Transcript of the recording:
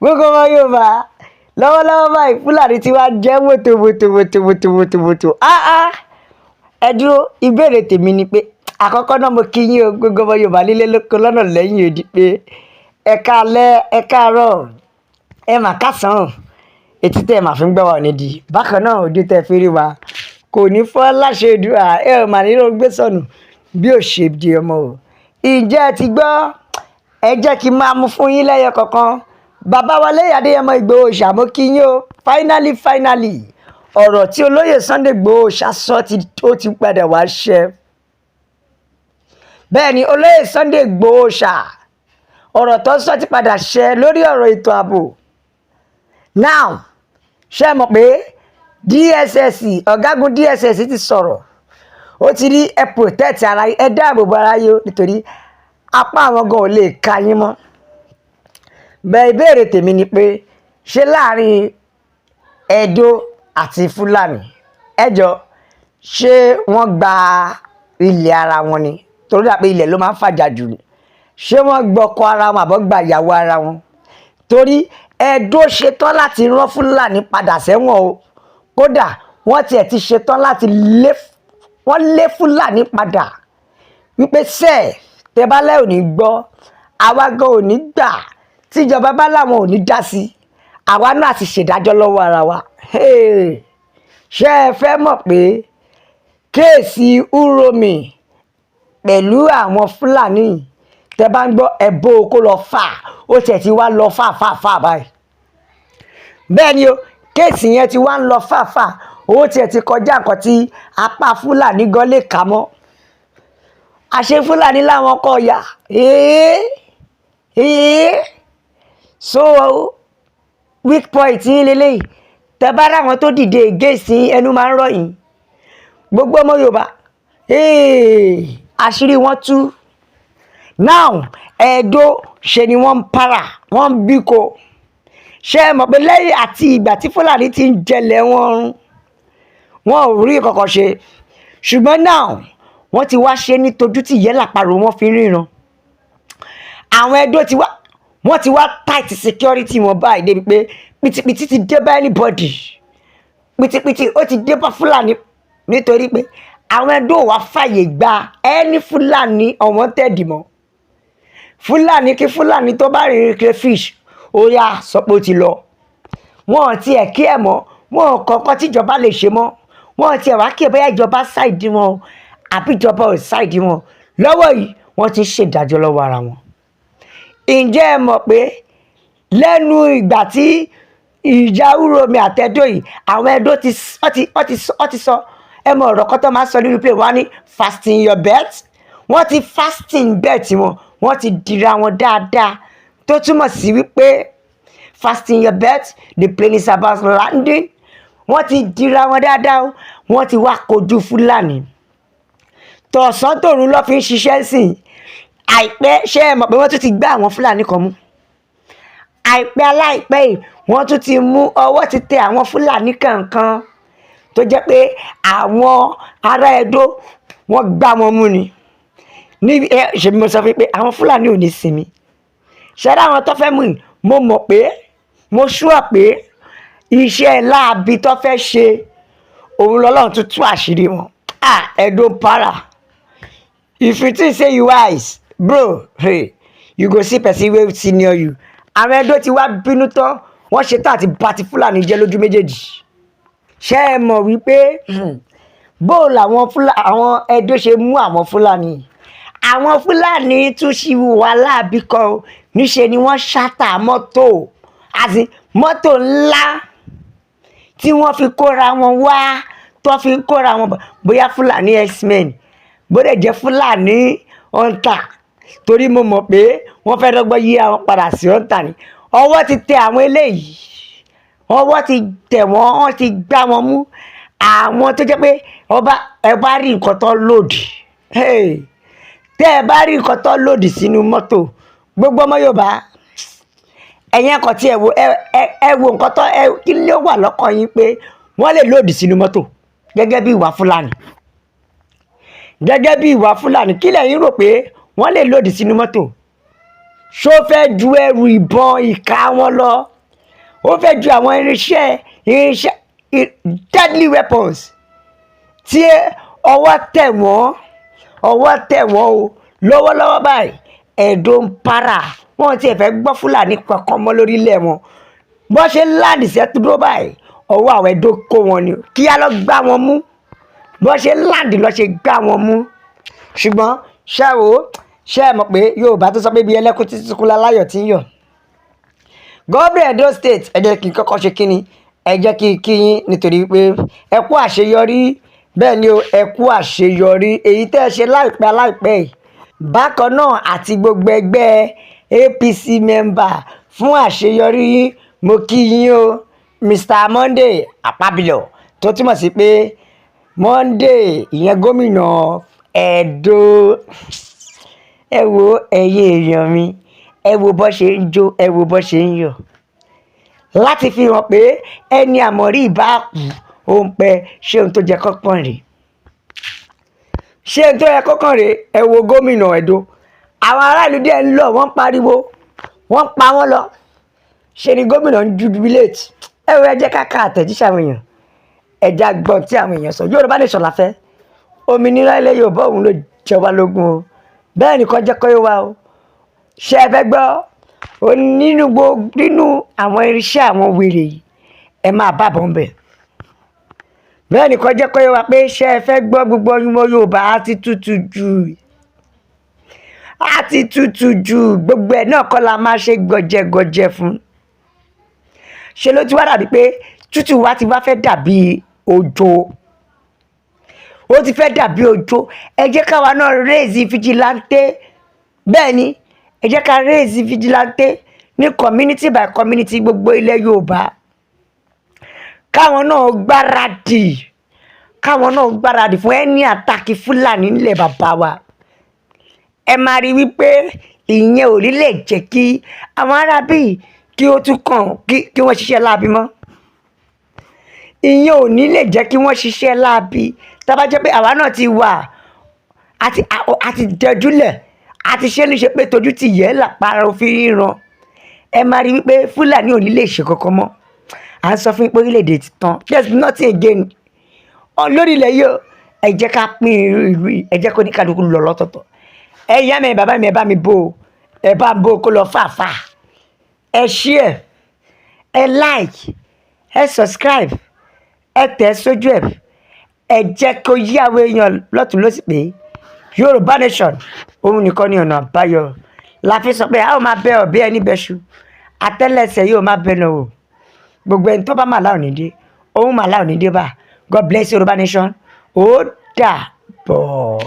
Gbogbo ọmọ Yorùbá, lọ́wọ́lọ́wọ́ báyìí, Fúlàní tí wàá jẹ́ mọ́tò mọ́tò mọ́tò mọ́tò mọ́tò mọ́tò. Ah ah, ẹ dúró. Ìbéèrè tèmi ni pé, àkọ́kọ́ náà, mo kí yín o, gbogbo ọmọ Yorùbá nílé lóko lọ́nà lẹ́yìn odi, pé ẹ káalẹ́, ẹ káàárọ̀, ẹ mà káàsán. Etí tẹ́ ẹ mà fi ń gbọ́ wa nídìí bákan náà, ojú tẹ́ ẹ fi rí wa kò ní fọ́ láṣẹ Èdùà. Ẹ ò mà nílò gbé sọnù bí ò ṣe di ọmọ o. Ǹjẹ́ ẹ ti gbọ́? Ẹ jẹ́ kí n máa mú fún yín lẹ́yọ kọ̀ọ̀kan. Bàbá wa lẹ́yìn Adéyẹmọ Ìgbòho ṣàmú kí yín o. Finally, finally, ọ̀rọ̀ tí olóyè Sunday Ìgbòho ṣàsọ tí ó ti padà wá ṣẹ. Bẹ́ẹ̀ ni, olóyè Sunday Ìgbòho ṣà ọ̀rọ̀ tó sọ ti padà ṣẹ lórí ọ̀rọ̀ ètò ààbò. Now, ṣé ẹ mọ̀ pé DSS, ọ̀gágun DSS ti sọ̀rọ̀? Ó ti ní ẹ protect ara yín, ẹ dáàbò bo ara yín o, nítorí apá àwọn gan ò lè ka yín mọ́ bẹ́ẹ̀. Ìbéèrè tèmi ni pé, ṣé láàrin Ẹdó àti Fúlàní, ẹjọ́, ṣé wọ́n gba ilẹ̀ ara wọn ni? Torí dà pé ilẹ̀ ló máa ń fàjà jù ni. Ṣé wọ́n gbọ́kọ ara wọn àbọ̀ gba ìyàwó ara wọn? Torí Ẹdó ṣetán láti rán Fúlàní padà sẹ́wọ̀n o. Kódà, wọ́n tiẹ̀ ti ṣetán láti lé wọ́n lé Fúlàní padà wípé sẹ́ẹ̀ tẹ́ bá lẹ́ ò ní gbọ́, àwa gan ò ní gbà. Tíjọba bá láwọn ò ní dá sí, àwa náà ti ṣèdájọ́ lọ́wọ́ ara wa. Ṣé ẹ fẹ́ mọ̀ pé case Uromi pẹ̀lú àwọn Fúlàní, tẹ́ bá ń gbọ́ ẹ̀bó kó lọ fà, ó tiẹ̀ ti wá lọ fà fà fà báyìí? Bẹ́ẹ̀ ni o, case yẹn ti wá ń lọ fà fà, ó tiẹ̀ ti kọjá nǹkan tí apá Fúlàní gan lè kà mọ́. Àṣé Fúlàní làwọn kọ ya ee ee. So weak point yín lélẹ́yìí. Tẹ́ bá ráwọn tó dìde against yín, ẹnu máa ń rọ̀ yín. Gbogbo ọmọ Yorùbá, àṣírí wọn tú. Now, Ẹdó ṣe ni wọ́n ń para, wọ́n ń bíko. Ṣé ẹ mọ̀ pé lẹ́yìn àti ìgbà tí Fúlàní ti ń jẹlẹ̀ wọn run, wọn ò rí kankan ṣe? Ṣùgbọ́n now, wọ́n ti wá ṣe ní tojú tí ìyẹ́ làparò wọn fi ń ríran. Àwọn Ẹdó ti wá, wọ́n ti wá tight security wọn báyìí débi pé pìtìpìtì ti dé bá anybody. Pìtìpìtì ó ti dé bá Fúlàní, nítorí pé àwọn Ẹdó wá fàyè gba ẹni Fúlàní unwanted mọ́. Fúlàní kí Fúlàní tó bá rìnrìn crayfish, ó yá, sọ pé ó ti lọ. Wọn ò tiẹ̀ kí ẹ̀ mọ́, wọn ò kọ̀ọ̀kan tíjọba lè ṣe mọ́. Wọn ò tiẹ̀ wá kí ẹ bóyá ìjọba side wọn o àbí ìjọba ò side wọn. Lọ́wọ́ yìí, wọ́n ti ń ṣèdájọ́ lọ́wọ́ ara wọn. Ǹjẹ́ ẹ mọ̀ pé lẹ́nu ìgbà tí ìjà Uromi àtẹ̀dó yìí, àwọn Ẹdó ti wọ́n ti sọ, ẹ mọ ọ̀rọ̀ kan tó máa ń sọ nínú play, wọ́n á ní "fasten your belt". Wọ́n ti fasten belt wọn, wọ́n ti dira wọn dáadáa, tó túmọ̀ sí wípé "fasten your belt, the plane is about landing". Wọ́n ti dira wọn dáadáa o. Wọ́n ti wá kojú Fúlàní. Tọ̀sán tòru ló fi ń ṣiṣẹ́ sìn. Àìpẹ́, ṣé ẹ mọ̀ pé wọ́n tún ti gbá àwọn Fúlàní kan mú? Àìpẹ́ aláìpẹ́ yìí, wọ́n tún ti mú, ọwọ́ ti tẹ àwọn Fúlàní kankan tó jẹ́ pé àwọn ará Ẹdó wọ́n gbá wọn mú ni. Ní ẹ ṣe mo sọ fún yín pé àwọn Fúlàní ò ní sinmi. Ṣẹ́rẹ́ àwọn tó fẹ́ mú yìí, mo mọ̀ pé, mo sure pé iṣẹ́ láabi tó fẹ́ ṣe òun lọ́lọ́run tún tú àṣírí wọn. Ah, Ẹdó para. If you think say you wise, bro, hey, you go see person wey senior you. Àwọn Ẹdó ti wá bínú tán, wọ́n ṣetán àti bá ti Fúlàní jẹ́ lójú méjèèjì. Ṣé ẹ mọ̀ wípé bó làwọn àwọn Ẹdó ṣe mú àwọn Fúlàní, àwọn Fúlàní tún ṣì wà láàbí kan o. Níṣe ni wọ́n ṣátà mọ́tò àti mọ́tò ńlá tí wọ́n fi kóra wọn wá, tó fi ń kóra wọn bọ̀, bóyá Fúlàní herdsmen, bó dẹ̀ jẹ́ Fúlàní hunter, torí mo mọ̀ pé wọ́n fẹ́ dọ́gbọ́n yí àwọn padà sí hunter ni. Ọwọ́ ti tẹ àwọn eléyìí, ọwọ́ ti tẹ̀ wọ́n, wọ́n ti gbá wọn mú. Àwọn tó jẹ́ pé ọba, ẹ bá rí nǹkan tó load, tẹ́ ẹ bá rí nǹkan tó load sínú mọ́tò, gbogbo ọmọ Yorùbá, ẹ̀yin ẹ̀kọ́ tí ẹ wo, ẹ wo nǹkan tó ẹ kí ló wà lọ́kàn yín pé wọ́n lè load sínú mọ́tò gẹ́gẹ́ bí ìwà Fúlàní? Gẹ́gẹ́ bí ìwà Fúlàní, kí lẹ̀yin rò pé wọ́n lè load sínú mọ́tò? Ṣó fẹ́ ju ẹrù ìbọn ìka wọn lọ? Ó fẹ́ ju àwọn irinṣẹ́ deadly weapons tí ọwọ́ tẹ̀ wọ́n, ọwọ́ tẹ̀ wọ́n o. Lọ́wọ́lọ́wọ́ báyìí, Ẹdó ń para, wọ́n ti fẹ́ gbọ́ Fúlàní kankan mọ́ lórílẹ̀ wọn. Bọ́n ṣe land sẹ́túdó báyìí, ọwọ́ àwọn Ẹdó kó wọn ni, kíá lọ gbá wọn mú. Bọ́n ṣe land lọ ṣe gbá wọn mú. Ṣùgbọ́n ṣé o ṣé ẹ mọ̀ pé Yorùbá tó sọ pé bí ẹlẹ́kùn títí kúlá láyọ̀ tí ń yọ̀? Gómìnà Edo State, ẹ jẹ́ kí n kọ́kọ́ ṣe kínni, ẹ jẹ́ kí n kí yín nítorí pé ẹ kú àṣeyọrí. Bẹ́ẹ̀ ni o, ẹ kú àṣeyọrí èyí tẹ́ ẹ ṣe láìpẹ́ láìpẹ́ yìí. Bákan náà, àti gbogbo ẹgbẹ́ APC member fún àṣeyọrí yín, mo kí yín o. Mr Monday Akpabio, tó túmọ̀ sí pé Monday, ìyẹn gómìnà Ẹdó. Ẹ wo, ẹ̀yin èèyàn mi, ẹ wo bó ṣe ń jó, ẹ wo bó ṣe ń yọ̀, láti fi hàn pé ẹni àmọ̀rí ìbá kú ó ń pẹ́. Ṣé ohun tó jẹ́ kọ́kàn rèé? Ṣé ohun tó yẹ kọ́kàn rèé? Ẹ wo gómìnà Ẹdó, àwọn aráàlú díẹ̀ ń lọ, wọ́n ń pariwo, wọ́n ń pa wọ́n lọ. Ṣe ni gómìnà ń jubilate. Ẹ wo, ẹ jẹ́ ká ka àtẹ̀jíṣẹ́ àwọn èèyàn, ẹ já gbọ́n tí àwọn èèyàn sọ. Yorùbá Nation la fẹ́. Òmìnira ilẹ̀ Yorùbá, òun ló jẹ wá lógún o. Bẹ́ẹ̀ ni kò jẹ́ kó yé wa o. Ṣé ẹ fẹ́ gbọ́? Ó nínú gbogbo nínú àwọn irinṣẹ́ àwọn wèrè yìí, ẹ máa bá bọ̀ ń bẹ̀. Bẹ́ẹ̀ ni kò jẹ́ kó yé wa pé, ṣé ẹ fẹ́ gbọ́? Gbogbo ọmọ Yorùbá á ti tútù jù, á ti tútù jù. Gbogbo ẹ̀ náà kọ́ la máa ṣe gọjẹgọjẹ fún. Ṣe ló ti wá dàbí pé tútù wa ti wá fẹ́ dàbí òjò, ó ti fẹ́ dàbí òjò. Ẹ jẹ́ káwa náà raise vigilante. Bẹ́ẹ̀ ni, ẹ jẹ́ ká raise vigilante ní community by community, gbogbo ilẹ̀ Yorùbá, káwọn náà gbáradì, káwọn náà gbáradì fún ẹni attack Fúlàní nílẹ̀ bàbá wa. Ẹ máa rí wípé ìyẹn ò ní lè jẹ́ kí àwọn arábì kí ó tún kàn kí wọ́n ṣiṣẹ́ láabi mọ́. Ìyẹn ò ní lè jẹ́ kí wọ́n ṣiṣẹ́ láabi. Tá bá jẹ́ pé àwa náà ti wà, àti dẹjúlẹ̀, àti ṣe ní ṣe pé tójú ti yẹ làpárá òfin ríran, ẹ máa rí wípé Fúlàní ò ní lè ṣe kankan mọ́. À ń sọ fún yín pé orílẹ̀-èdè ti tán. There is nothing again lórí ilẹ̀ yìí o. Ẹ jẹ́ ká pín ìlú yìí, ẹ jẹ́ kó ní kálukú lọ lọ́tọ̀ọ̀tọ̀. Ẹ yá mi, bàbá mi, ẹ bá mi bò ó, ẹ bá ń bò ó kó lọ fàáfà. Ẹ share, ẹ like, ẹ subscribe, ẹ tẹ̀ sójú ẹ. Ẹ jẹ́ kó yí àwọn èèyàn lọ́tún lọ́sì pé Yorùbá Nation, òun nìkan ní ọ̀nà àbáyọ. La fi sọ pé a ó máa bẹ ọ̀bẹ ẹni bẹ́ṣu, àtẹ́lẹsẹ̀ yóò máa bẹ náà o. Gbogbo ẹni tó bá mà láò ní dé, òun mà láò ní dé bá. God bless Yorùbá Nation. Ó dàbọ̀.